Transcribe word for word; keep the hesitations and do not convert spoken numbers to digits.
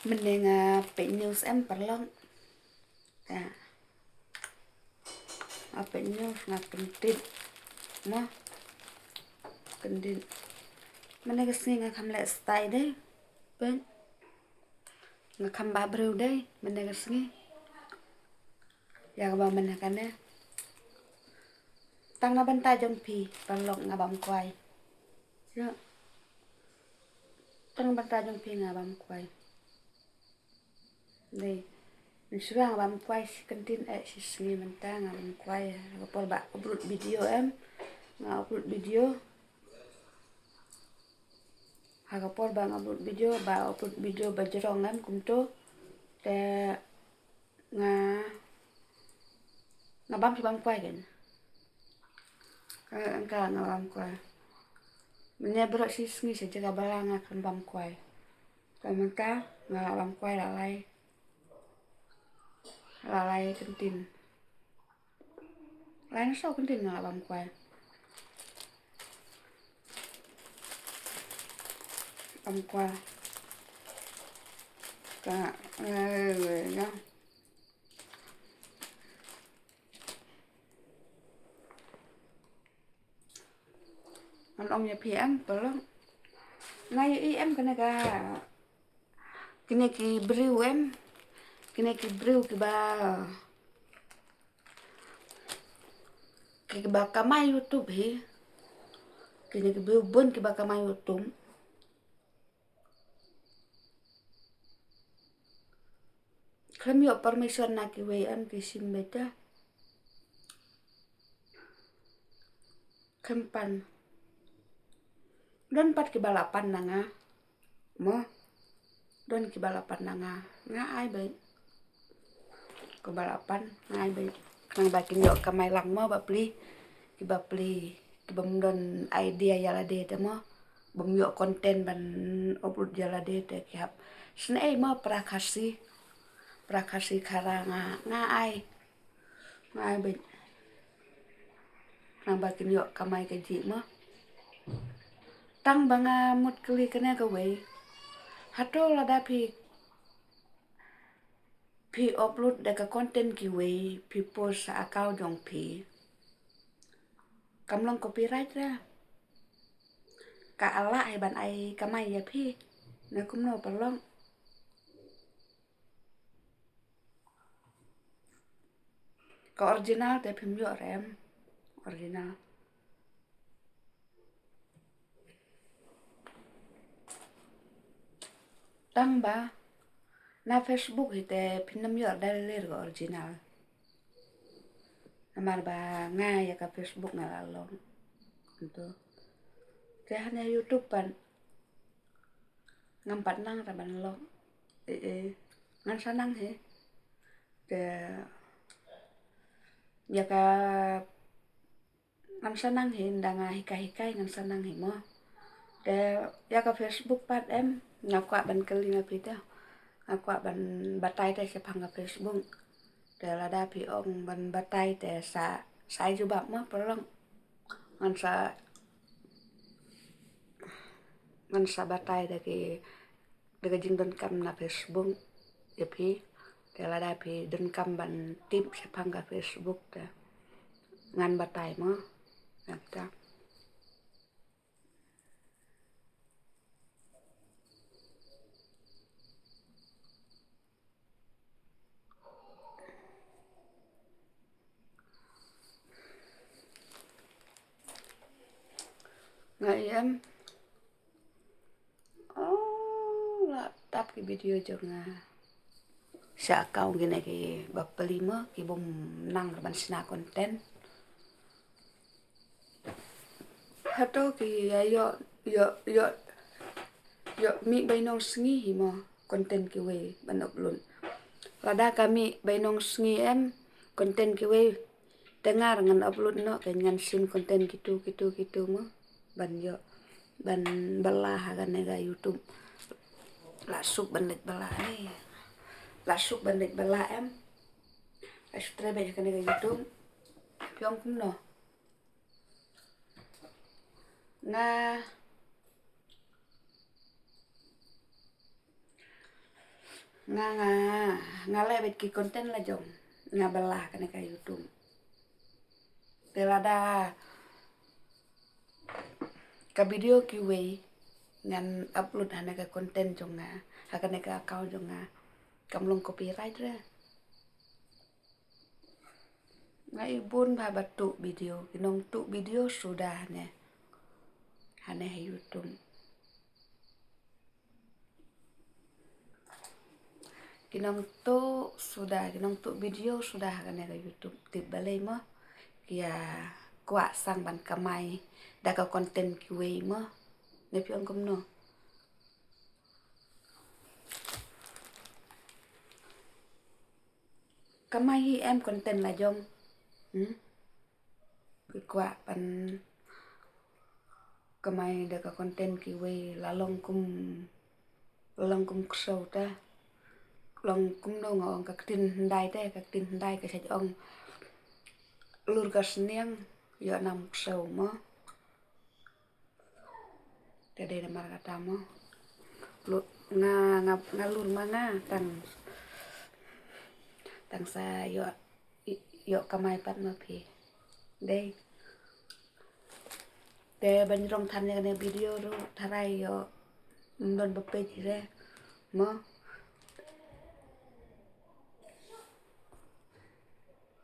Mynne nga peit news em paralok. Ka nga peit news nga kyndit. Mo, kyndit. Mynne ka sngi nga kham leh stai dei. Peit, nga kham bah briew dei mynne ka sngi. Ïa kaba mynne kane, tang na bynta jong phi paralok nga bam kwai. Ïa, tang na bynta jong phi nga bam kwai. Dei, mynshuwa nga bam kwai shi kyntien, eh, shi sngi mynta nga bam kwai. Ha ka por ba upload video em, nga upload video. Ha ka por ba nga upload video, ba upload video ba jrong em kumto, te nga, nga bam shi bam kwai kan. Ka, ka nga bam kwai. Mynne baroh shi sngi shi jaka ba la nga kan bam kwai. Ka mynta nga bam kwai la lai, la lai kyntien. Lai na saw kyntien nga bam kwai. Bam kwai. Ka, eh, ya. Ngan ong ïa phi em, tolong. Nga ïohi em kane ka, kine ki briew em, kine ki briew kiba, kiba kamai YouTube hi. Kine ki briew bun kiba kamai YouTube. Khlem ïoh permission na kiwei em, ki shim beit te. Khlem pan. Don pat kiba la pan na nga. Mo. Don kiba la pan na nga. Nga ai beit. Kiba la pan nga ai beit. Khnang ba kin ïoh kamai lang mo bapli. Kiba pli, kibym don idea ïa lade te mo. Bym ïoh content ban upload ïa lade te ki hap. Sngewbha mo pra Khasi. Pra Khasi Khara nga, nga ai. Nga ai beit. Khnang ba kin ïoh kamai kajih mo. Tang ba nga mut kylli kane kawei. Hato lada phi, phi upload da ka content kiwei, phi post sa account jong phi, kam long copyright ra? Ka lah hi ban ai kamai ïa phi. Na kumno paralok? Ka original te phim ïoh re em. Original. Tang ba na Facebook hi te phin ym ïoh da lei lei ka original. Namar ba nga ïa ka Facebook nga la long. Kumto. Te hane YouTube pat ngam pat nang ra ban long. Eh, eh. Ngan sa nang hi. Te ïa ka ngan sa nang hi, ynda nga hikai hikai ngan sa nang hi mo. Te ïa ka Facebook pat em, nga kwah ban kylli ma phi te. Nga kwah ban batai te shaphang ka Facebook. Te lada phi ong ban batai te sa, sa ai jubab mo paralok. Ngan sa, ngan sa batai da ki, da ka jingdonkam na Facebook ïa phi. Te lada phi donkam ban tip shaphang ka Facebook te ngan batai mo. Ngan ta. Nga ïam. Oh, la tap ki video jong nga. Sha account kine kiba plie mo, ki bym nang ban shna content. Hato ki ïa ïoh, ïoh, ïoh, ïoh mih ba i nongsngi hi mo content kiwei ban upload. Lada ka mih ba i nongsngi em content kiwei, te nga ruh ngan upload noh, kan ngan shim content kitu, kitu, kitu mo. Ban ïoh, ban bylla ha kane ka YouTube. La suk ban leit bylla, eh. La suk ban leit bylla em. Ai shu trei beit ha kane ka YouTube. Phi ong kumno? Nga, Nga nga nga leh bad ki content la jong nga bala kane ka YouTube. Te lada ka video kiwei ngan upload hane ka content jong nga, ha kane ka account jong nga, kam long copyright re. Nga i bun bha ba tu video, ki nong tu video suda hane, hane ha YouTube. Ki nong tu suda, ki nong tu video suda ha kane ka YouTube, tip balei mo? Ki ïa kwah sang ban kamai da ka content kiwei mo. Ne phi ong kumno? Kamai hi em content la jong. Hmm? Ki kwah ban kamai da ka content kiwei, la long kum, la long kum ksew ta. Long kumno nga ong, ka ktien hyndai te, ka ktien hyndai ka shait ong lur ka sniang ïoh nam ksew mo. Te dei namar kata mo. Lu-, nga, nga, nga lur ma nga tang, tang sa ïoh, ïoh kamai pat ma phi. Dei. Te ban jrong than ïa kane video ruh tharai ïoh ym don ba peit hi re mo.